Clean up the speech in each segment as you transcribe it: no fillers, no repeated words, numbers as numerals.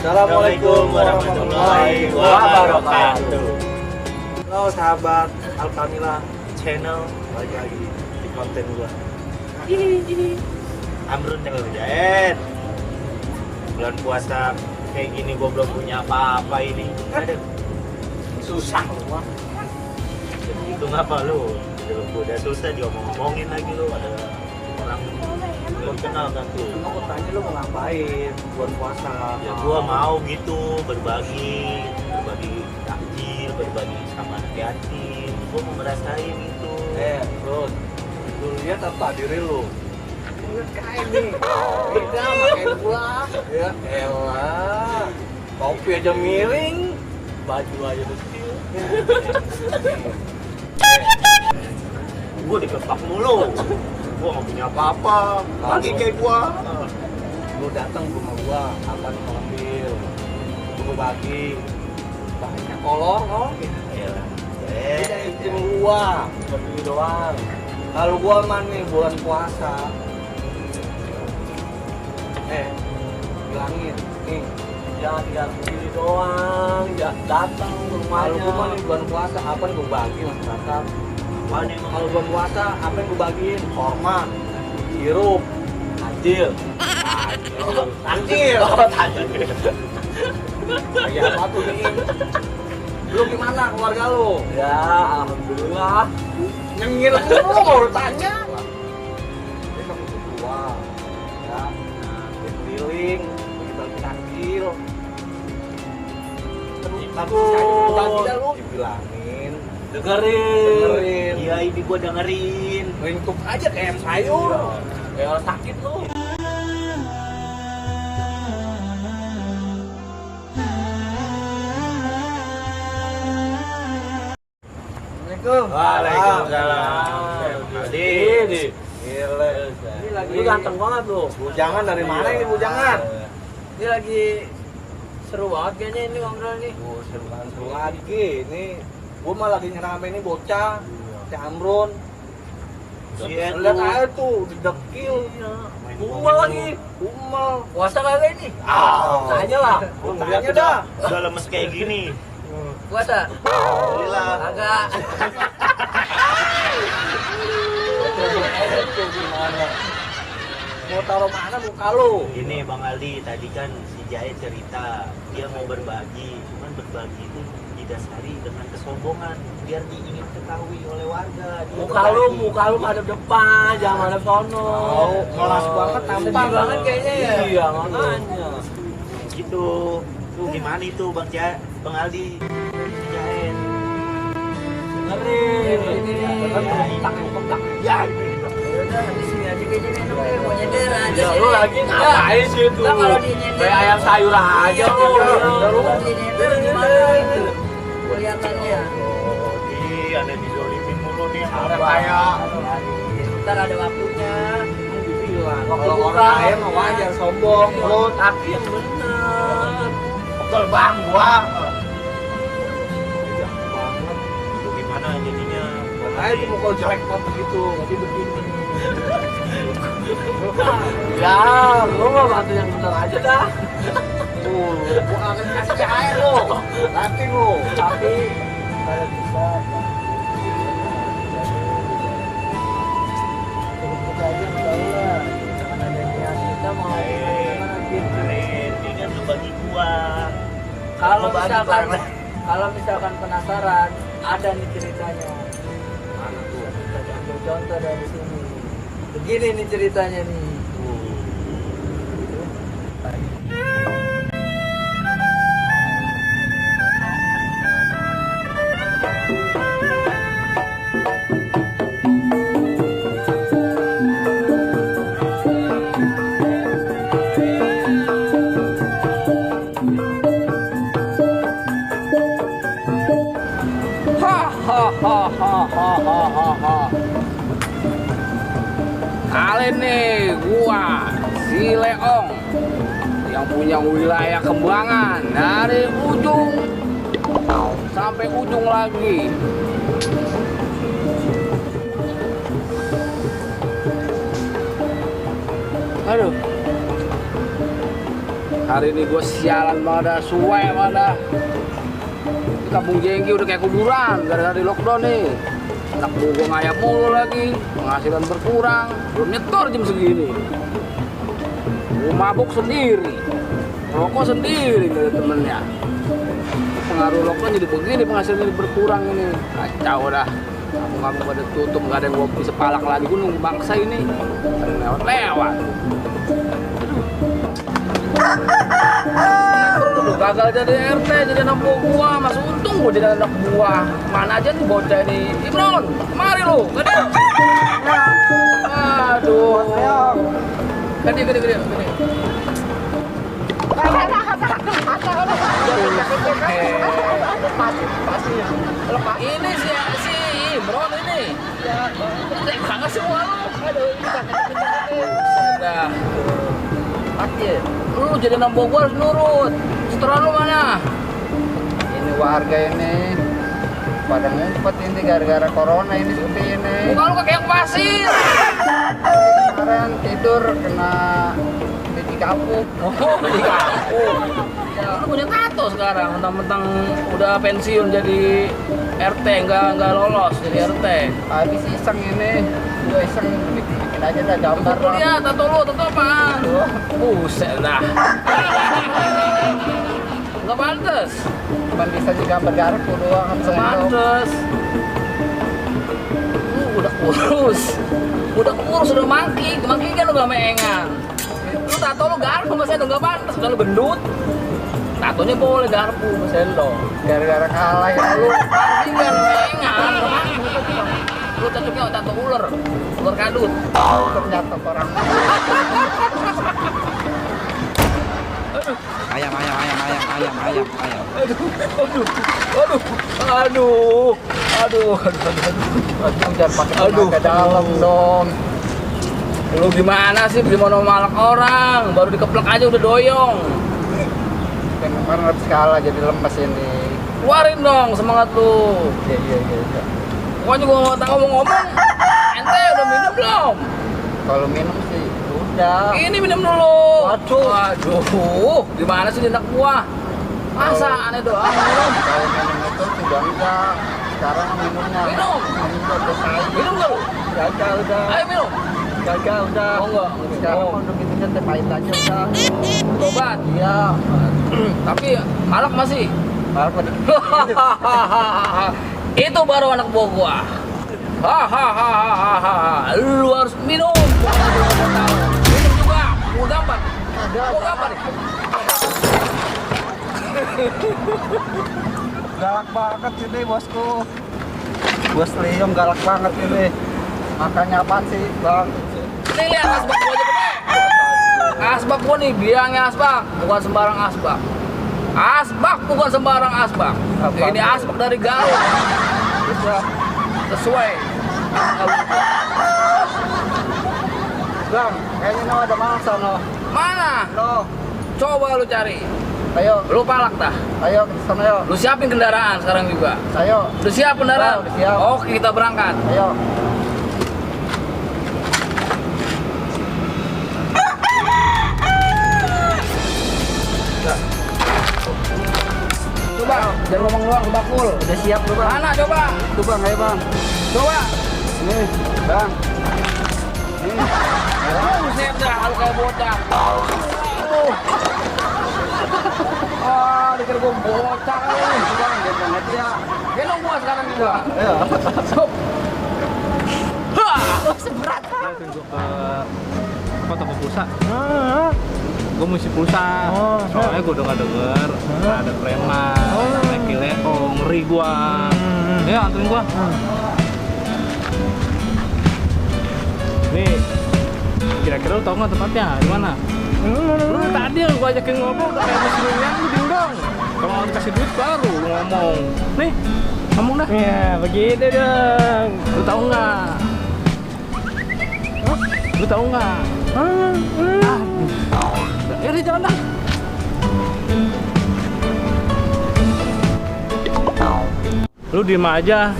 Assalamualaikum warahmatullahi wabarakatuh. Halo sahabat Alkamila Channel, balik lagi di konten gua. Ini Amrun yang Jaet. Bulan puasa kayak gini gua belum punya apa-apa ini. Aduh, susah lu mah. Itu ngapa lu? Udah susah diomong-omongin lagi lu, ada orang belum kenal kan tuh. Aku tanya lu mau ngapain bulan puasa? Ya gua mau gitu berbagi takjil, berbagi sama anak yatim. Gua mau ngerasain itu. Bro, lu lihat apa diri lu? Lihat kain nih, beda makin gua. Ya elah, kopi aja miring, baju aja kecil. Gua dikepak mulu. Gua nggak punya apa-apa. Lagi kayak gua. Lu datang ke rumah gua, apa lu mau ambil? Gua bagi banyak kolor, no? Ya. Tidak izin gua, begini doang. Kalau gua mah nih bulan puasa, bilangin nih, jangan tinggal begini doang, ya datang ke rumahnya. Kalau gua mah nih bulan puasa, apa yang gua bagi masyarakat? Kalau bulan puasa, apa yang gua bagiin? Korma, sirup, tajil. Tajil. Oh, tajil. Kayak apa tuh nih? Lu gimana keluarga lu? Ya, alhamdulillah. Nyengir lu mau tanya. Besok itu gua. Ya, keliling, kita takjil. Terus bagi dah lu dibilangin. Dengerin. Iya, ini gua dengerin. Ringkup aja kayak sayur. Ya sakit lu. Waalaikumsalam. Ini lagi. Lu ganteng banget lu. Bujangan dari mana ini bujangan? Ini lagi seru banget kayaknya ini ngobrol nih. Seru lagi. Ini gua mah lagi nyerame ini bocah. Si Amrun. Lihat aja tuh, didekil. Umel lagi. Umel. Puasa kagak ini? Tanya lah. Tanya dah. Udah lemes kayak gini. Puasa? Alhamdulillah. Agak. Gimana? Mau taruh mana muka lu? Ini Bang Aldi, tadi kan si Jae cerita dia mau berbagi, cuman berbagi itu didasari dengan kesombongan biar ingin ketahui oleh warga. Dia Muka lu madep depan, jangan madep sono. Kelas banget tampang banget kayaknya ya. Iya, makanya. gitu. Tuh gimana itu Bang Aldi? Si Jae. Ya, Udah di sini aja kayaknya enak ya. Mau nyender aja ya sini. lu lagi ngapain sih itu? Nah, kalau dia nyender Kayak ayam sayur aja lu. Kalau dia nyender gimana itu? Kelihatannya. Iya, ada dizolimin mulu nih. Ada kayak Ntar ada waktunya. dibilang kalau orang kaya mah wajar sombong, lu tapi yang bener. Betul Bang, gua. Jahat banget. Itu gimana jadinya? Makanya itu muka jelek banget gitu, jadi begini. Ya, lu mah bantu yang bener aja dah. Gua akan kasih cahaya lu, nanti lu. Tapi kalau bisa, kita aja tahu lah. Jangan ada niat kita mau Kemarin, ingat lu bagi gua. Kalau Mau bagi misalkan barang. kalau misalkan penasaran, ada nih ceritanya. mana tuh? Kita ambil contoh dari sini. Begini nih ceritanya nih. Kali nih gua si Leong yang punya wilayah Kembangan dari ujung sampai ujung lagi. Aduh. Hari ini gue sialan banget dah, suwe banget dah. Di Kampung Jengki udah kayak kuburan gara-gara di lockdown nih. Anak buah gue ngayap mulu lagi, penghasilan berkurang, belum nyetor jam segini. Gue mabuk sendiri, rokok sendiri gak ada temennya. Pengaruh lockdown jadi begini, penghasilan jadi berkurang ini. Kacau dah. Kampung pada tutup, gak ada yang mau bisa palak lagi. Gue nunggu bangsa ini, lewat-lewat. Perlu gagal jadi RT, jadi anak buah gua. Mas untung gua jadi anak buah. Mana aja nih bocah ini. Imron, mari lu. Gede. Aduh. Gede. Ini si Imron ini. Kangen semua lu. Aduh, sudah. Akil, lu jadi nambah gua harus nurut. Setelah lu mana? Ini warga ini pada ngumpet ini gara-gara corona ini seperti ini. Muka lu kayak pasir. Kemarin tidur kena biji kapuk. Oh, di kampung. Ya, lu punya tato sekarang, mentang-mentang udah pensiun jadi RT, nggak lolos jadi RT. Habis iseng ini, gue iseng bikin aja dah gambar. Lu lihat tato lu, tato apaan? Buset dah. Nggak pantes. Cuman bisa digambar garpu doang. Nggak pantes. Udah kurus, udah mangkik kan lu gak meengan. Lu tato lu garpu sama sendok nggak pantes, udah lu gendut. Tatonya boleh garpu sama sendok. Gara-gara kalah ya Lu mangkik kan meengan, lu cocoknya tato ular kadut. ternyata orang. Ayam. Aduh. Jangan pakai tenaga dalam dong. Lu gimana sih beli malak orang? Baru dikeplak aja udah doyong. Kemarin habis kalah jadi lemes ini. Keluarin dong semangat lu. Iya. Pokoknya gua nggak ngomong-ngomong. Ente udah minum belum? Kalau minum sih udah. Ini minum dulu. Waduh. Gimana sih anak gua? Masa aneh doang minum? Kalau minum itu sudah enggak. Sekarang minumnya. Minum. Minum nggak lu? Gagal udah. Ayo minum. Gagal udah. Oh enggak. Sekarang untuk itunya teh pahit aja udah. Obat. Iya. Tapi malak masih. Malah pada Itu baru anak buah gua. Hahaha. Lu harus minum. Minum juga. Mau gambar. Nih. galak banget ini bosku. Bos Liam galak banget ini. Makannya apaan sih, Bang? Nih lihat asbak gua aja gede. Asbak gua nih, biangnya asbak, bukan sembarang asbak. Asbak bukan sembarang asbak. Apa? Ini asbak dari Garut. Bisa. Sesuai. Bang, kayaknya no ada mangsa no. Mana? No. Coba lu cari. Ayo, Lu palak dah. ayo ke sana yuk. Lu siapin kendaraan sekarang juga. Ayo, Udah siap kendaraan? Udah siap. Oke, kita berangkat. ayo. Coba, jangan ngomong doang, bakul. Udah siap lu, Bang. Mana coba? Itu Bang, ayo Bang. Coba. Nih, Bang. Nih. Buset dah, kalau kayak bocah. Dikira gua bocah kali. Bang, dia banget ya. Gendong gua sekarang juga. Ayo. Stop. Tunjuk ke toko pulsa. Gue mesti pulsa. Soalnya gue udah gak denger ada preman, nekilnya. Ngeri gua. Ya anterin gua. Nih, kira-kira lu tau nggak tempatnya di mana? Lu tadi yang gua ajakin ngobrol kayak muslim yang lu dingdong. Kalau mau dikasih duit baru lu ngomong. Nih, ngomong dah. Ya begitu dong. Lu tahu nggak? Lu tahu nggak? Ya udah jalan dah. Lu diem aja.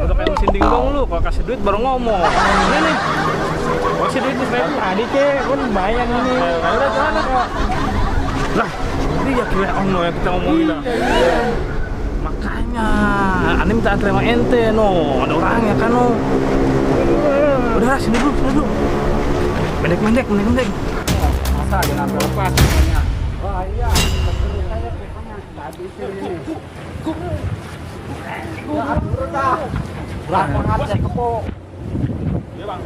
Udah kayak mesin dingdong lu. Kalau kasih duit baru ngomong. Ini nih. Kasih duit nih, tadi ke, pun bayang ini. Udah jalan dah. Lah, ini ya kira ono yang kita ngomongin lah. Makanya, aneh minta antre sama ente no, ada orangnya kan no. Udah sini dulu. Pendek. Masa jangan lepas semuanya. Wah iya, terus saya pokoknya tadi sini. Ya atur dah. Berapa harga kepo? Iya bang.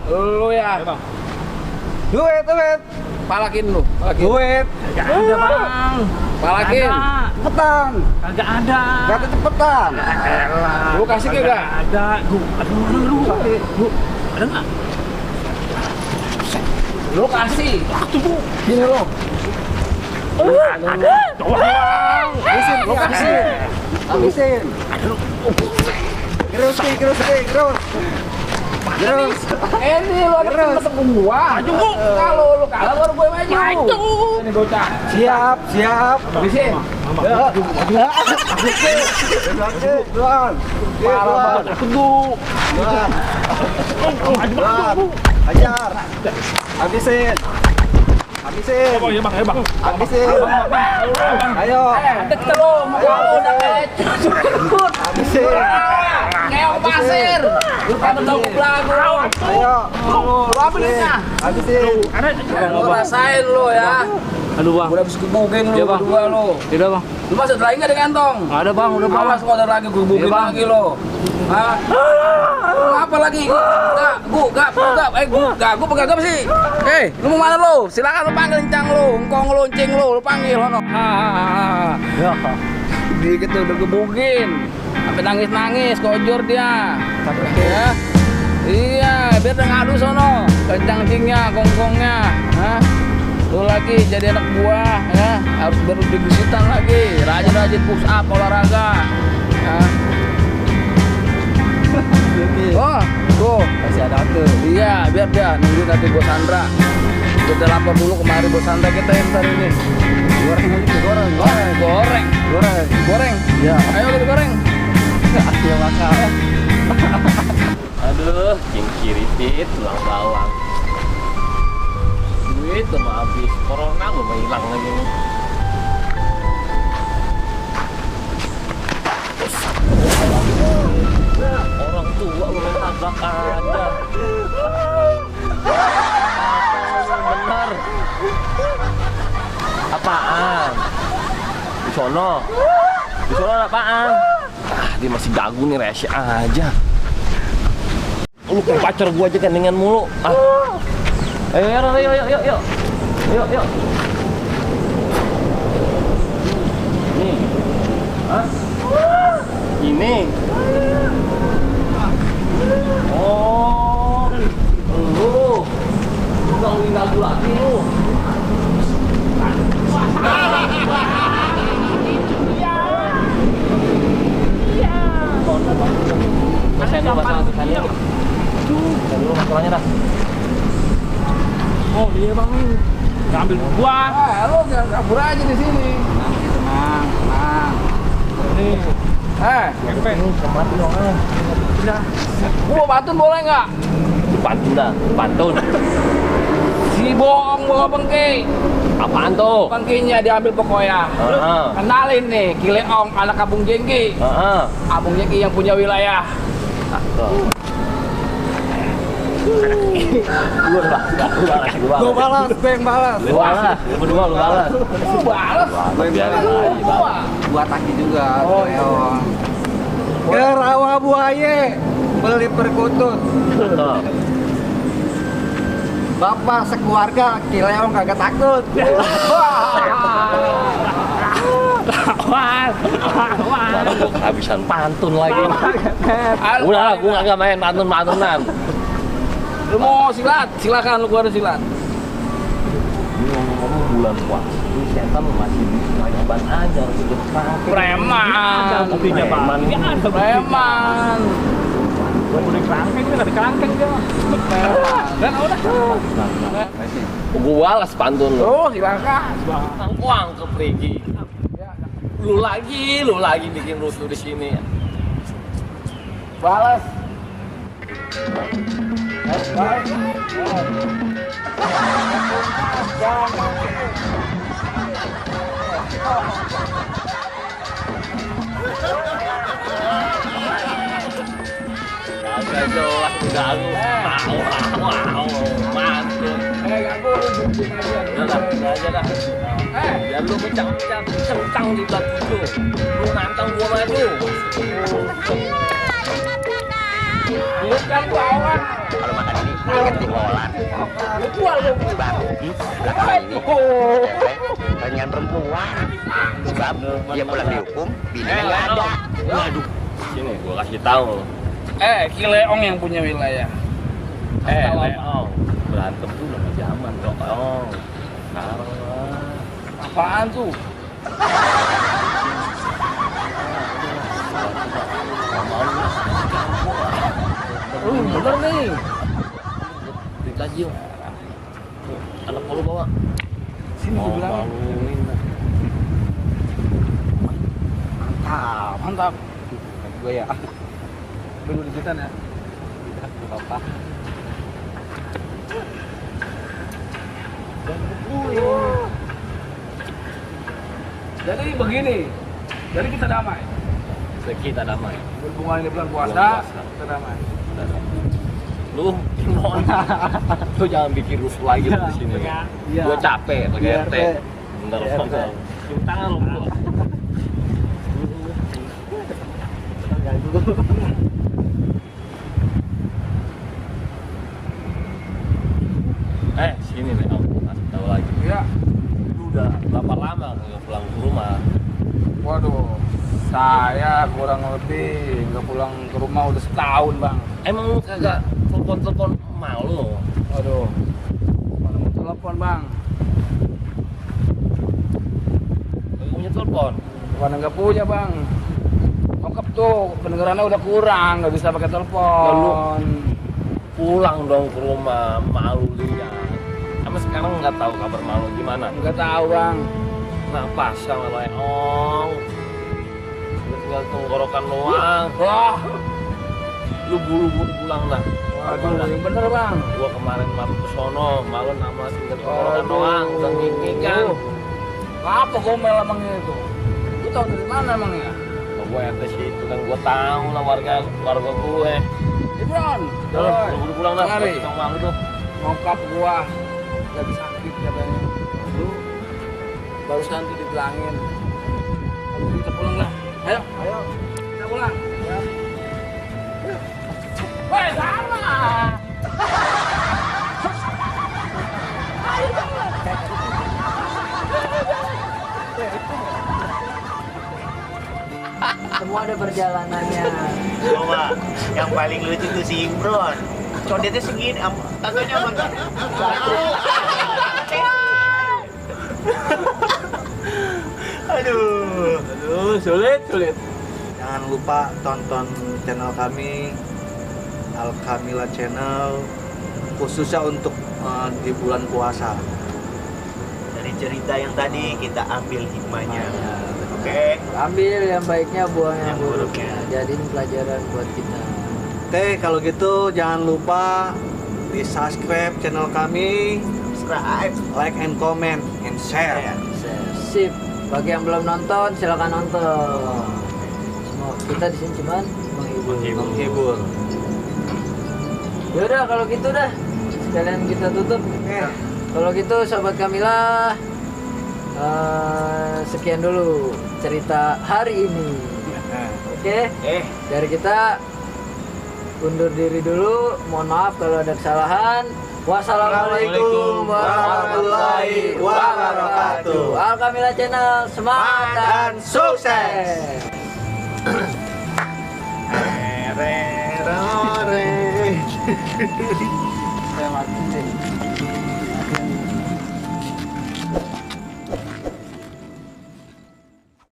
Lu ya. Iya bang. Duit. Palakin lu. Duit. Gak ada bang. Palakin. Cepetan. Kagak ada. Kata cepetan. Elah. Lu kasih kagak? Ada. Aduh mana lu? Bu, ada nggak? Lu kasih. Waktu bu. Gini lu. Ada. Doang. Habisin, lu kasih. Habisin. Gerus. Ini lu ada ketemu gua. Maju bu. Kalau lu kalah baru gue maju. Maju. Ini bocah. Siap. Habisin. Duan. Aku bu. Maju. Ajar. Habisin. Iya bang. Habisin. Ayo. Deket lu. Kalau udah kecut. Habisin. Keong pasir. Lu pada tahu lagu. Ayo. Lu ambilnya. Habisin. Lu rasain lu ya. Aduh bang. Udah bisa gebugin lu Iya, Bang. berdua lu. Tidak bang. Lu masih ada lagi nggak di kantong? Nggak ada bang. Udah bang. Awas kalau ada lagi gue gebugin Iya, Bang. lagi lu. Hah? Lu apa lagi? Gak pegang apa sih? Lu mau mana lu? Silakan lu panggil encang lu, engkong lu, encing lu panggil hono. Ya. Dikit tuh udah gebugin. Sampai nangis kojor dia. Ya. Iya, biar udah ngadu sono. Kencang-kencingnya, kongkongnya. Hah? Lu lagi jadi anak buah ya, harus berdisitan lagi. Rajin push up olahraga. Ya. Oh, tuh Masih ada tuh. iya, biar dia nungguin nanti Bos Sandra. Kita lapor dulu kemari Bos Sandra kita ntar ini. Goreng. Ya. Ayo kita goreng. Ayo makan. Aduh, kiri-kiri tulang bawang. Duit udah mau habis, corona belum hilang lagi nih. Orang tua belum tabrak aja. Bener. Apaan? Di sono ada apaan? Dia masih gagu nih, rese aja. Lu kayak pacar gua aja gandengan mulu. Ayo. Yuk. Nih. Hah? Ini. Oh. Lu. Gangguin lagu lagi lu. Dulu masalahnya dah. Oh iya bang nih. Ngambil buah. Lu jangan kabur aja di sini. Tenang. Nih. Ngepet. Mati dong. Gua pantun boleh nggak? Pantun. Si bohong bawa bengke. Apaan tuh? Bengkinya diambil pokoknya. Kenalin nih, Kileong anak Abung Jengki. Abung Jengki yang punya wilayah. Gua balas, gue yang balas. Lu balas. Lu balas. Gua taki juga. Oh, iya. Ke rawa buaya beli perkutut. Bapak sekeluarga Kileong kagak takut. Habisan pantun lagi. Udah lah, gua nggak main pantun-pantunan. Lu mau silat? Silakan lu gua ada silat. Ngomong-ngomong bulan puasa, ini setan masih banyak aja harus ikut praktek. Preman. Kopinya bang. Ini ada Preman. Boleh kerangkeng dia nggak ada kerangkeng dia. Dan udah. Gua balas pantun lu. Oh, silakan. Uang ke Prigi. Lu lagi bikin rusuh di sini. Balas. Agak jelas udah lu. Wow, mantul. Ganggu lu buktiin aja. Udah aja dah. Biar lu mencang-mencang centang di belah 7. Lu nantang gua maju. Bukan lawan. Kalau makan ini paket tinggolan Lu jual lu. baru belakang ini dengan perempuan sebab dia pulang dihukum bininya nggak ada. Waduh. Sini gua kasih tahu. Kileong yang punya wilayah. Leong. Berantem tuh nama zaman, Leong. Sekarang Apaan tuh? Bener nih. dikaji. Anak lu bawa. Sini Mau dibilang. maluin. Mantap. Gue ya. Dulu digitan ya. Apa? Jadi begini. Jadi kita damai. Kita damai. Berhubungan di bulan Bulan puasa, puasa. kita damai. Lu gimana? Lu jangan bikin rusuh lagi lu di sini. Iya. Gua capek pakai Iya, RT. RT. Bentar, Iya, bentar. Cium tangan lu. Sini nih, Om. Kasih tahu lagi. Iya. Lu udah berapa lama nggak pulang ke rumah? Waduh. Saya kurang lebih nggak pulang ke rumah udah setahun, Bang. Emang lu kagak telepon-telepon emak lu? Waduh. Mana mau telepon, Bang? Kagak punya telepon? Mana nggak punya, Bang. Bokap tuh pendengarannya udah kurang, nggak bisa pakai telepon. Pulang dong ke rumah, malu lihat. Sampai sekarang nggak tahu kabar malu gimana. Nggak tahu, Bang. Kenapa sama Leong? Lu tinggal tenggorokan doang. Wah. Lu buru-buru pulang dah. Waduh, yang bener, Bang. Gua kemarin malu ke sono, malu nama tinggal tenggorokan doang, udah ngingin kan. Apa gomel emangnya itu? Lu tahu dari mana emangnya? Gue RT situ kan gue tahu lah warga gue. Ibron, Jalan, buru-buru pulang dah. Mari. Kita malu tuh. Nyokap gua lagi sakit katanya. Lu barusan tuh dibilangin. Ayo kita pulang lah. Ayo, ayo. Kita pulang. Ya. Woi, sama. Semua ada perjalanannya. Coba yang paling lucu tuh si Imron. Condet segini, tangannya apa enggak? Aduh, sulit. Jangan lupa tonton channel kami Alkamila Channel, khususnya untuk di bulan puasa. Dari cerita yang tadi kita ambil hikmahnya. Oke. Ambil yang baiknya, buang yang Yang buruknya. Jadiin pelajaran buat kita. Oke, kalau gitu jangan lupa di subscribe channel kami, Subscribe. like and comment and share. Sip. Bagi yang belum nonton, silakan nonton. Semua kita di sini cuman Menghibur. Yaudah kalau gitu dah. Sekalian kita tutup. Kalau gitu Sobat Kamila, sekian dulu cerita hari ini. Oke, dari kita undur diri dulu. Mohon maaf kalau ada kesalahan. Wassalamualaikum warahmatullahi wabarakatuh. Alkamila Channel, semangat dan sukses. Re. Saya mati.